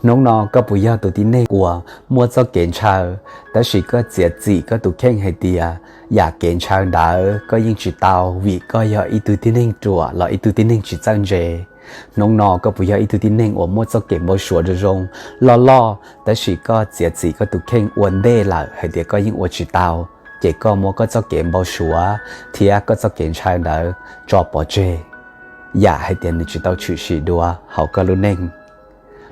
Hnub no koj puas yog tus tib neeg uas muaj txoj kev ntshaw, tab sis koj txiav txim koj tus kheej hais tias yam kev ntshaw ntawd koj yeej tsis tau vim koj yog ib tug tib neeg ruam los ib tug tib neeg tsis txawj ntse? Hnub no koj puas yog ib tug tib neeg uas muaj txoj kev npau suav zoo zoo, loj loj, tab sis koj txiav txim koj tus kheej ua ntej lawm hais tias koj yeej ua tsis tau, ces koj muab koj txoj kev npau suav thiab koj txoj kev ntshaw ntawd tso pov tseg, yam hais tias nws tsis tau tshwm sim dua hauv koj lub neej?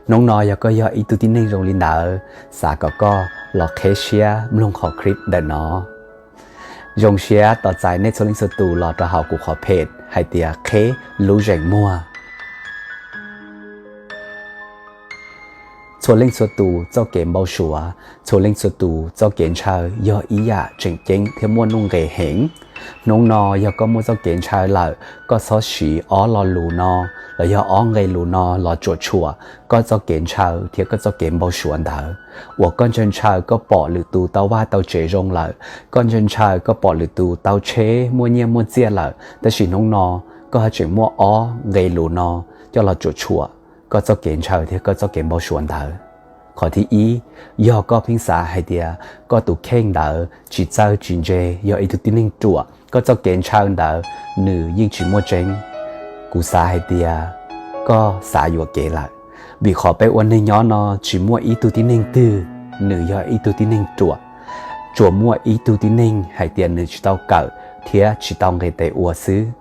Hnub no yog koj yog ib tug tib neeg zoo li ntawd, xav kom koj los qheb siab mloog qhov clip ntawm no. Zoo siab tos txais nej txhua leej txhua tus los rau hauv kuv qhov page hais tias Qheb Lub Zeem Muag. Txhua leej txhua tus txoj kev npau suav, txhua leej txhua tus txoj kev ntshaw yog ib yam tseem ceeb thiab muaj nuj nqes heev. Hnub no yog koj muaj txoj kev ntshaw lawm, koj txhob siv ob lo lus no los yog ob nqe lus no los tsuam tshuam koj txoj kev ntshaw thiab koj txoj kev npau suav ntawd. Uas koj ntshaw ntshaw koj pom lwm tus tau vaj tau tsev zoo lawm, koj ntshaw ntshaw koj pom lwm tus tau tsheb muaj nyiaj muaj txiaj lawm, tab sis hnub no koj ho tseem muaj ob nqe lus no coj los tsuam tshuam koj txoj kev ntshaw thiab koj txoj kev npau suav ntawd. Qhov thib ib, yog koj pheej xav hais tias koj tus kheej ntawd tsis txawj tsis ntse, yog ib tug tib neeg ruam, koj txoj kev ntshaw ntawd nws yeej tsis muaj tseeb. Kuv xav hais tias koj xav yuam kev lawm, vim qhov peb ua neeg nyob no tsis muaj ib tug tib neeg twg nws yog ib tug tib neeg ruam. Tsuas muaj ib tug tib neeg hais tias nws tsis tau kawm thiab tsis tau nqis tes ua xwb.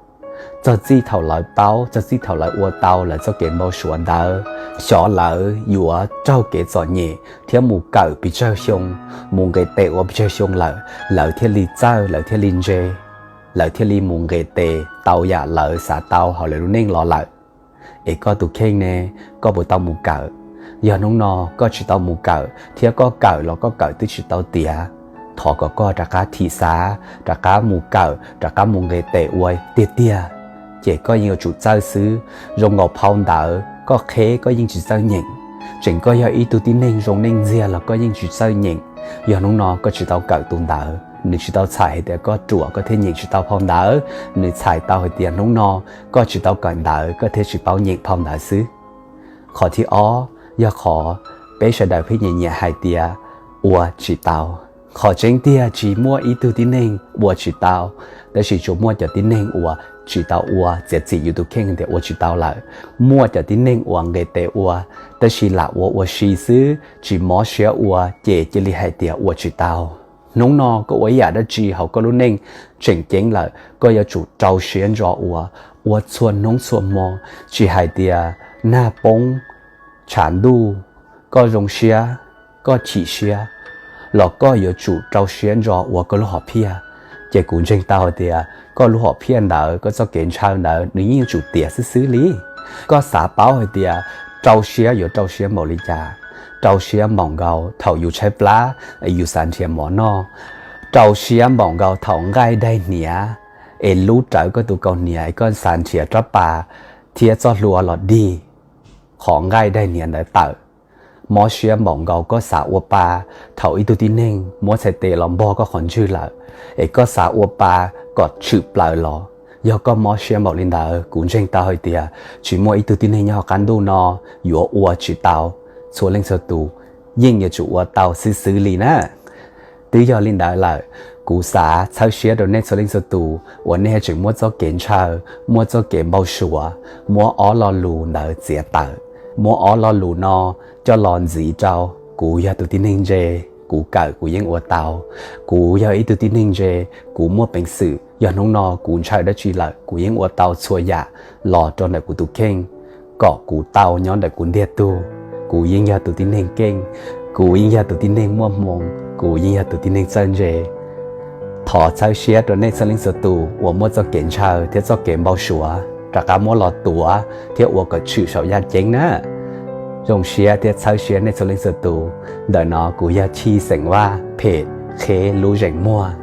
Txog txij thaum lawv paub, txog txij thaum lawv ua tau lawv txoj kev npau suav ntawd, xyov lawv yuav raug kev txom nyem thiab mus kawm pes tsawg xyoo, mus nqis tes ua pes tsawg xyoo lawm, lawv thiaj li txawj, lawv thiaj li ntse, lawv thiaj li mus nqis tes tau yam lawv xav tau hauv lawv lub neej los lawm. Es koj tus kheej ne, koj puas tau mus kawm? Yog hnub no koj tsis tau mus kawm thiab koj kawm los koj kawm twb tsis tau tiav, thov kom koj rov qab thim xav, rov qab mus kawm, rov qab mus nqis tes ua tiag tiag, ces koj yeej yuav tsum txawj xwb. Zoo nkaus phau ntawv koj qheb koj yeej tsis txawj nyeem, tseem koj yog ib tug tib neeg zoo neej ntxiag los koj yeej tsis txawj nyeem. Yog hnub no koj tsis tau kawm tus ntawv, nws tsis tau txhais hais tias koj ruam koj thiaj nyeem tsis tau phau ntawv, nws txhais tau hais tias hnub no koj tsis tau kawm ntawv koj thiaj tsis paub nyeem phau ntawv xwb. Qhov thib ob yog qhov peb sawv daws pheej nyiam nyiam hais tias ua tsis tau. Qhov tseeb tiag tsis muaj ib tug tib neeg ua tsis tau, tab sis tsuas muaj cov tib neeg uas tsis tau ua, txiav txim yus tus kheej tias ua tsis tau lawm. Muaj cov tib neeg uas nqis tes ua, tab sis lam ua ua si xwb, tsis mob siab ua ces cia li hais tias ua tsis tau. Hnub no koj ua ib yam dab tsi hauv koj lub neej tseem ceeb lawm, koj yuav tsum rau siab ntso ua, ua txhua hnub txhua hmo, tsis hais tias nag poob, tshav ntuj, koj zoo siab, koj chim siab, los koj yuav tsum rau siab ntso ua koj lub hom phiaj. Ces kuv ntseeg tau hais tias koj lub hom phiaj ntawd, koj txoj kev ntshaw ntawd nws yeej yuav tsum tiav xwb xwb li. Koj xav paub hais tias rau siab yuav rau siab npaum li cas? Rau siab npaum nkaus thaum yus tshaib plab es yus xav nrhiav mov noj, rau siab npaum nkaus thaum nqaij daig hniav es lub rawv koj tus kaus hniav es koj xav nrhiav rab pas thiab txoj hlua los dig qhov nqaij daig hniav ntawd tawm. Mob siab npaum nkaus koj xav ua pa thaum ib tug tib neeg muab txhais tes los npog koj qhov ntswg lawm, es koj xav ua pa kom tshwm plaws los. Yog koj mob siab npaum li ntawd, kuv ntseeg tau hais tias tsis muaj ib tug tib neeg nyob hauv qab ntuj no yuav ua tsis tau. Txhua leej txhua tus yeej yuav tsum ua tau xwb xwb li na. Twb yog li ntawd lawm, kuv xav txhawb siab rau nej txhua leej txhua tus uas nej tseem muab txoj kev ntshaw, muab txoj kev npau suav, muab ob lo lus ntawd txiav tawm. Muab ob lo lus no coj los ntxiv rau: Kuv yog tus tib neeg ntse, kuv kawm kuv yeej ua tau. Kuv yog ib tug tib neeg ntse, kuv muaj peev xwm, yog hnub no kuv ntshaw dab tsi lawm kuv yeej ua tau txhua yam los rau ntawm kuv tus kheej, kom kuv tau nyob ntawm kuv ntiag tug. Kuv yeej yog tus tib neeg keej, kuv yeej yog tus tib neeg muaj hmoo, kuv yeej yog tus tib neeg txawj ntse. Thov txhawb siab rau nej txhua leej txhua tus uas muaj txoj kev ntshaw thiab txoj kev npau suav rov qab muab los tuav thiab ua kom tshwm saum yaj ceeb na. Zoo siab thiab txhawb siab nej txhua leej txhua tus. Ntawm no kuv yog Chij xeem Vaj, phem Qheb Lub Zeem Muag.